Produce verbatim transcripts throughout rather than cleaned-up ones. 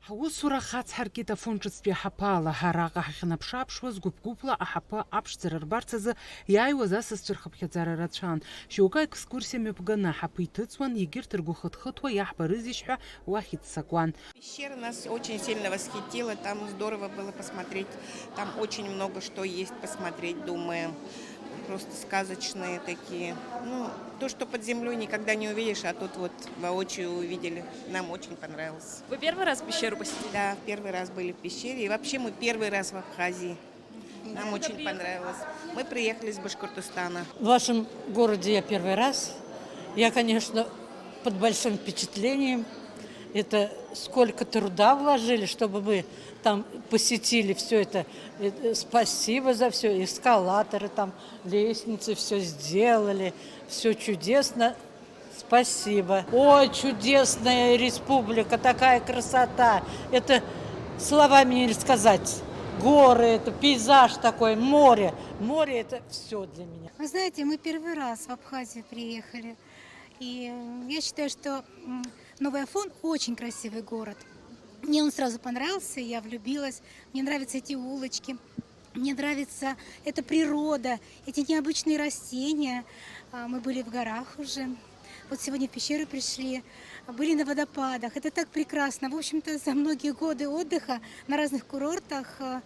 Ҳусура хацҳаркит Афон ҿыцтәи аҳаԥы ала. Араҟа ҳахьынаԥшы-ааԥшуаз гәыԥ-гәыԥла аҳаԥы аԥшӡара рбарц азы иааиуаз асасцәа рхыԥхьаӡара рацәан. Шьоукы аекскурсиа мҩаԥганы аҳаԥы иҭыҵуан, егьырҭ ргәы хыҭхыҭуа иаҳбарызеишь ҳәа уахь иццакуан. Пещера нас очень сильно восхитила, там здорово было посмотреть, там очень много что есть посмотреть, думаем. Просто сказочные такие. Ну, то, что под землей никогда не увидишь, а тут вот воочию увидели. Нам очень понравилось. Вы первый раз пещеру посетили? Да, первый раз были в пещере. И вообще мы первый раз в Абхазии. Нам очень понравилось. Мы приехали из Башкортостана. В вашем городе я первый раз. Я, конечно, под большим впечатлением. Это сколько труда вложили, чтобы мы там посетили все это. Э, э, спасибо за все. Эскалаторы там, лестницы, все сделали. Все чудесно. Спасибо. Ой, чудесная республика, такая красота. Это словами не сказать. Горы, это пейзаж такой, море. Море — это все для меня. Вы знаете, мы первый раз в Абхазию приехали. И, м, я считаю, что, м, Новый Афон очень красивый город. Мне он сразу понравился, я влюбилась. Мне нравятся эти улочки. Мне нравится эта природа, эти необычные растения. А, мы были в горах уже. Вот сегодня в пещеру пришли, были на водопадах. Это так прекрасно. В общем-то, за многие годы отдыха на разных курортах, э,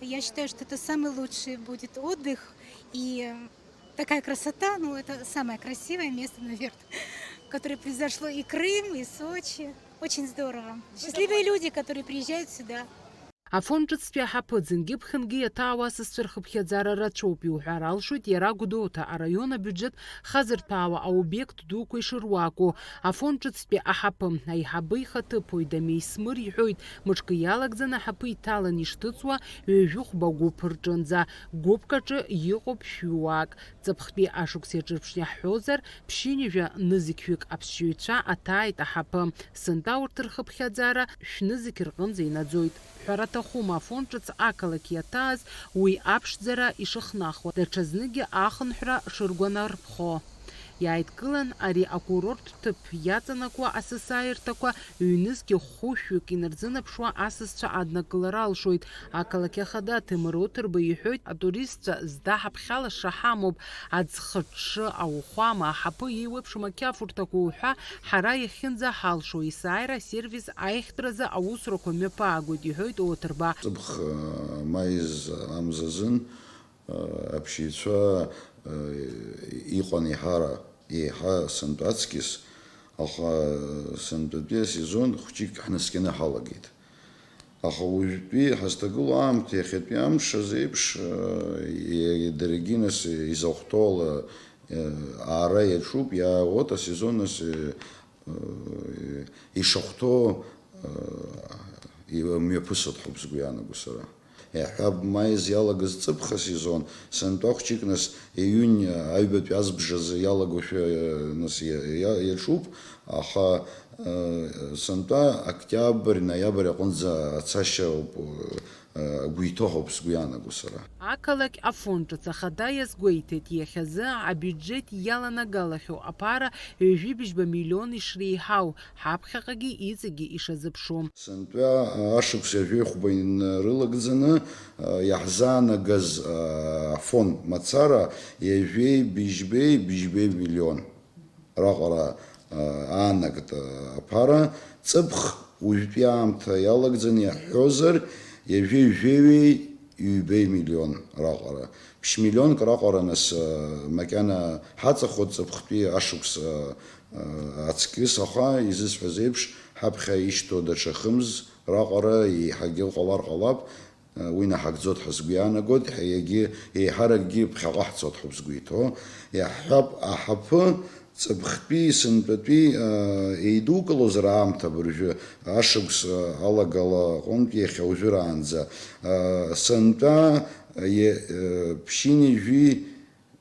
я считаю, что это самый лучший будет отдых. И такая красота, ну, это самое красивое место, наверное, которое произошло и Крым, и Сочи. Очень здорово. Счастливые люди, которые приезжают сюда. Афон ҿыцтәи аҳаԥы ӡынгьы-ԥхынгьы иаҭаауа асасцәа рхыԥхьаӡара рацәоуп, иуҳәар алшоит иара Гәдоуҭа араион абиуџьет хазырҭәаауа аобиект дуқәа ишыруаку. Афон ҿыцтәи аҳаԥы аиҳабы ихаҭыԥуаҩ Дамеи Смыр иҳәоит, мышкы иалагӡаны аҳаԥы иҭалан ишҭыҵуа ҩажәи хәба гәыԥ рҿынӡа, гәыԥк аҿы иҟоуп шәҩуак. Ҵыԥхтәи ашықәс иаҿырԥшны иаҳҳәозар, ԥшьынҩажәа нызқьҩык аԥсшьаҩцәа аҭааит аҳаԥы. Сынтәа урҭ рхыԥхьаӡара шәнызқь рҟынӡа инаӡоит. Ҳәара аҭахума, Афон ҿыц ақалақь иаҭааз уи аԥшӡара ишыхнахуа, даҽазныкгьы ахынҳәра шыргәанарԥхо. Иааидкылан ари акурорттә ҭыԥ иаҵанакуа асасааирҭақәа ҩнызқь хәышәҩык инарзынаԥшуа асасцәа аднакылара алшоит. Ақалақь ахада Ҭемыр Оҭырба иҳәоит, атуристцәа зда ҳаԥхьалаша ҳамоуп, аӡхыҽҽы, ауахәама, аҳаԥы еиуеиԥшым ақьафурҭақәа уҳәа, ҳара иахьынӡаҳалшо есааира асервис аиӷьтәразы аусурақәа мҩаԥаагоит, иҳәоит Оҭырба. Ҵыԥх, э, ма изы амзазын, э, аԥсшьаҩцәа, э, иҟан еиҳара, еиҳа сынтәа аҵкьыс, аха сынтәатәи асезон хәҷык ҳнаскьаны ҳалагеит. Аха уажәтәи ҳазҭагылоу аамҭа иахьатәи амш азеиԥш, э, иа-, даргьы нас изахәҭоу ала, э, аара иаҿуп, иаауеит асезон нас, э, э, ишахәҭоу, э, имҩаԥысуеит ҳәа сгәы иаанаго сара. Иаҳҳәап, ма изы иалагаз ҵыԥх асезон, сынтәа хәҷык нас июнь аҩбатәи азбжазы иалагошәа, э, нас иа-, иа-, иаҿуп, аха, э, сынтәа октиабр, ноиабр аҟынӡа ацашьа ауп, э, агәы иҭоу ҳәа сгәы иаанаго сара. Ақалақь Афон ҿыц ахада иазгәеиҭеит, иахьазы абиуџьет иаланагалахьоу аԥара ҩажәи быжьба миллион ишреиҳау, ҳаԥхьаҟагьы иҵегьы ишазыԥшу. Сынтәа ашықәс ҩажәи хәба инарылагӡаны, а, иаҳзаанагаз, а, Афон мацара ҩажәеи быжьбеи быжьбеи миллион раҟара, а, аанагт, а, аԥара, ҵыԥх уажәтәи аамҭа иалагӡаны иаҳҳәозар, ҩажәеи жәеи ҩбеи миллион раҟара. Ԥшь миллионк раҟара нас, а, макьана ҳаҵахоит ҵыԥхтәи ашықәс, а, а, аҵкьыс, аха, изысҳәаз еиԥш, ҳаԥхьа ишьҭоу даҽа хымз раҟара еиҳагьы ҟалар ҟалап, а, уи наҳагӡоит ҳәа сгәы иаанагоит, ҳа-, егьи-, еиҳаракгьы ԥхьаҟа ҳцоит ҳәа сгәы иҭоу. Иаҳҳәап, аҳаԥы ҵыԥхтәи, сынтәатәи, а, еидукылозар аамҭа абыржәы, ашықәс, а, алагала аҟынтә иахьа уажәыраанӡа, а, сынтәа, а, е-, а, ԥшьынҩажәи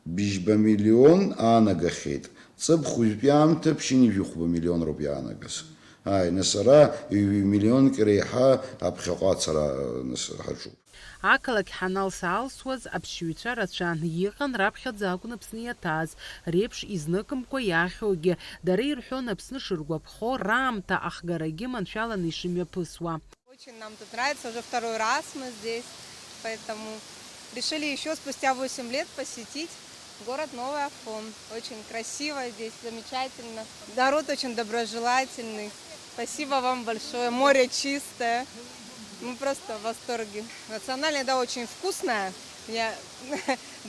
быжьба миллион аанагахьеит. Ҵыԥх уажәтәи аамҭа ԥшьынҩажәи хәба миллион роуп иаанагаз. Ааи, нас ара ҩ-, миллионк реиҳа аԥхьаҟа ацара, а, нас ҳаҿуп. Ақалақь ҳаналса-аалсуаз аԥсшьаҩцәа рацәан, иҟан раԥхьаӡа акәын Аԥсны иаҭааз, реиԥш изныкымкәа иаахьоугьы. Дара ирҳәон Аԥсны шыргәаԥхо, раамҭа ахгарагьы маншәаланы ишымҩаԥысуа. Очень нам тут нравится, уже второй раз мы здесь, поэтому решили еще спустя восемь лет посетить город Новый Афон. Очень красиво здесь, замечательно. Народ очень доброжелательный. Спасибо вам большое. Море чистое. Мы просто в восторге. Национальная еда очень вкусная. Я...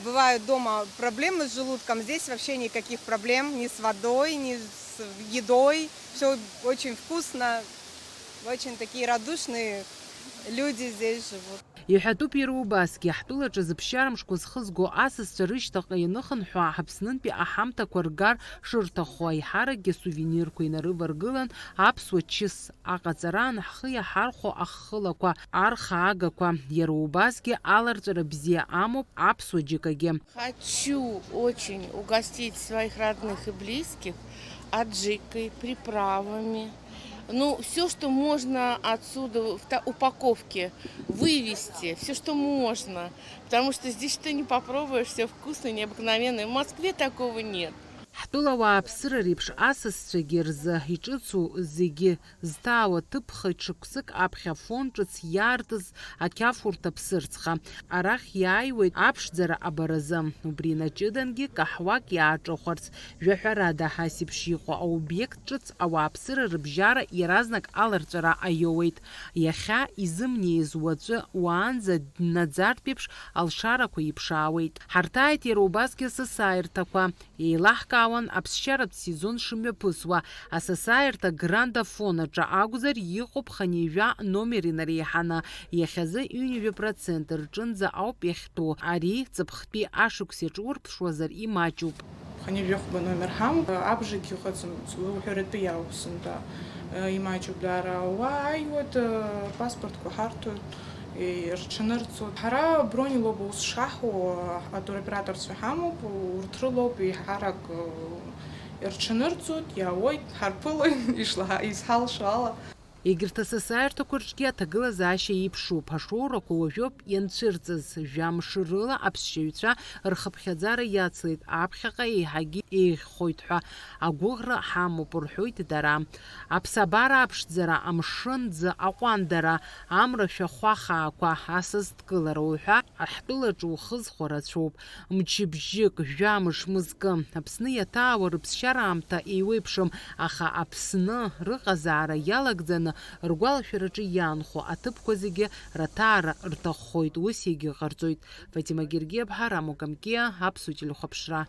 Бывают дома проблемы с желудком. Здесь вообще никаких проблем ни с водой, ни с едой. Все очень вкусно. Очень такие радушные люди здесь живут. Иҳәатәуп иара убасгьы, ҳтәылаҿы зыԥсшьара мшқәа зхызго асасцәа рышьҭахьҟа ианыхынҳәуа, Аԥснынтәи аҳамҭақәа ргар шырҭаху, аиҳаракгьы асувенирқәа инарываргылан, аԥсуа чыс аҟаҵараан ҳхы иаҳархәо аххылақәа, арха агақәа, иара убасгьы аларҵәара бзиа амоуп аԥсуа џьыкагьы. Хочу очень угостить своих родных и близких аджикой, приправами. Ну, все, что можно отсюда в та упаковке вывести, все, что можно. Потому что здесь что не попробуешь, все вкусно, необыкновенно. И в Москве такого нет. Ҳтәыла ауааԥсыра реиԥш асасцәагьы рзы иҿыцу зегьы зҭаауа ҭыԥхеит шықәсык аԥхьа Афон ҿыц иаартыз ақьафурҭа ԥсырӡха. Арахь иааиуеит аԥшӡара абаразы. Убри инаҷыдангьы каҳуак иааҿыхәарц, жәаҳәарада, ас еиԥш иҟоу аобиект ҿыц ауааԥсыра рыбжьара иаразнак аларҵәара аиоуеит. Иахьа изымнеиз уаҵәы уаанӡа днаӡартә еиԥш алшарақәа иԥшаауеит. Ҳарҭааит иара убасгьы асасааирҭақәа. Еилаҳкаауан аԥсшьаратә сезон шымҩаԥысуа. Асасааирҭа Гранд Афон аҿы акәзар, иҟоуп хынҩажәа номер инареиҳаны. Иахьазы ҩынҩажәа процент рҿынӡа ауп иахьтәу. Ари ҵыԥхтәи ашықәс иаҿурԥшуазар имаҷуп. Хынҩажәи хәба номер ҳамоуп, абжагьы ыҟаӡам, уҳәаратәы иауп сынтәа, имаҷуп даара. Уа ааиуеит, паспортқәа ҳарҭоит, ирҽанырҵоит. Ҳара бронь лоуп аус шаҳуа, атуроператорцәа ҳамоуп, урҭ рылоуп еиҳарак ирҽанырҵоит, иаауеит, ҳарԥылоит, ишла-, изҳалшо ала. Егьырҭ асасааирҭақәа рҿгьы аҭагылазаашьа еиԥшуп. Ашоурақәа уажәоуп ианцәырҵыз. Жәамш рыла аԥсшьаҩцәа рхыԥхьаӡара иацлеит, аԥхьаҟа еиҳагьы еиӷьхоит ҳәа агәыӷра ҳамоуп, рҳәоит дара. Аԥсабара аԥшӡара, амшын ӡы аҟәандара, амра шәахәа хаақәа, асас дкылара уҳәа, ҳтәылаҿы ухызхуа рацәоуп. Мчыбжьык, жәамш, мызкы. Аԥсны иаҭаауа рыԥсшьара аамҭа еиуеиԥшым, аха Аԥсны рыҟазаара иалагӡаны ргәалашәараҿы иаанхо аҭыԥқәа зегьы раҭаара рҭаххоит, ус иагьыҟарҵоит. Фатима Гергиаԥҳа, Рамо Камкиа, Аԥсуа телехәаԥшра.